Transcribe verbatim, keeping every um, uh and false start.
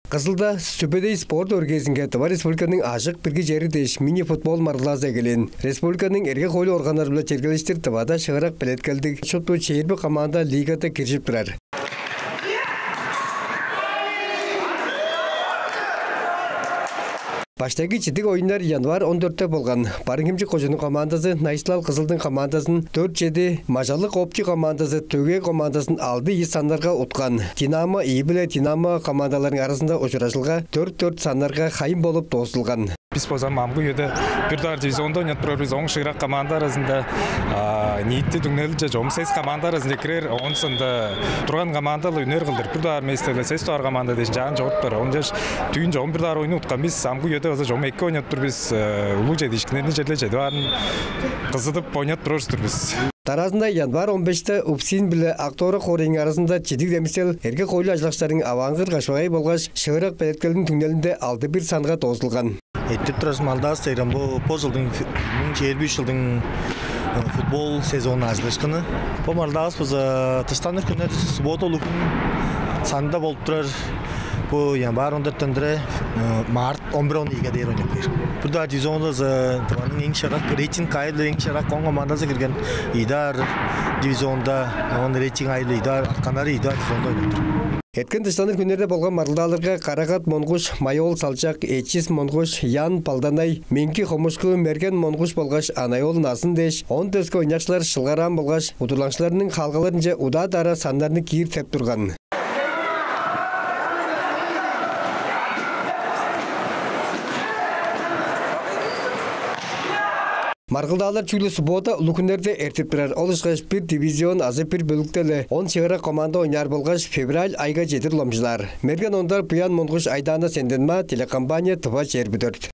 Кызылда Сүбедей спорт өргээзинге Тыва Республиканың ажык бирги чери дээш мини-футбол маргылдаазы эгелээн. Республиканың эрге-хоойлу органнары-биле чергелештир Тывада шыырак белеткелдиг шупту чээрби команда лигада киржип турар. Баштайгы чидиг оюннар январь он дөртте болган. Барыын-Хемчик кожууннуң командазы Найысылал Кызылдың командазын дөрт чеди, Мажалык Опчи командазы Төгээ командазын алды ийи саннарга уткан. Динамо ийи биле Динамо командаларының аразында ужуражылга дөрт дөрт саннарга хайын болуп доозулган. Бис болза амгы үеде бир дугаар дивизионда ойнап турар бис, оң шыырак команда аразында, а, ниити түңнелинче чогум сес команда аразынче кирер, оон соонда турган команда-ла үнер кылдыр. Бир дугаар местеле сес дугаар команда дээш чаан чогуруптар. Оон дээш дүүн чогум бир дугаар оюнну уткан бис, амгы үеде база чогум эки ойнап тур бис, э, улуг чедиишкиннерни черле чедип аарын кызыдып ойнап турар-дыр бис. Дараазында январь он беште УФСИН биле Ак-Довурак хоорайның аразында чидиг демисел эрге-хоойлу ажылдакчыларының аваангыр кашпагай болгаш шыырак белеткелиниң түңнелинде алды бир санга доозулган. Эртип турар маргылдаавыс дээрге бо, бо чылдың фи-, муң чээрби үш чылдың, э, футбол сезонунуң ажыдыышкыны. Бо маргылдаавыс база дыштаныр хүннер суббота, улуг хүн санында болуп турар. Бо январь он дөрттен тура, э, март он бир, он ийиге дээр ойнап кээр. Бир дугаар дивизионда база Тываның эң шыырак, рейтинг аайы-биле эң шыырак он командазы кирген. Ийи дугаар дивизионда, оон рейтинг аайы-биле ийи дугаар, артканнары ийи дугаар дивизионда ойнап тур. Эрткен дыштаныр хүннерде болган маргылдааларга Карагат Монгуш, Май-оол Салчак, Эчис Монгуш, Ян Балданай, Меңги Хомушку, Мерген Монгуш болгаш Анай-оол Назын дээш он дөскө ойнакчылар шылгараан болгаш удурланыкчыларының хаалгаларынче удаа-дараа саннарны киир теп турган. Маргылдаалар чүгле суббота, улуг хүннерде эртип турар. Ол ышкаш бир дивизион азы бир бөлүкте-ле он шыырак команда ойнаар болгаш февраль айга чедир уламчылаар. Мерген Ондар, Буян Монгуш, Айдаана Сенденмаа, телекомпания «Тыва чээрби дөрт».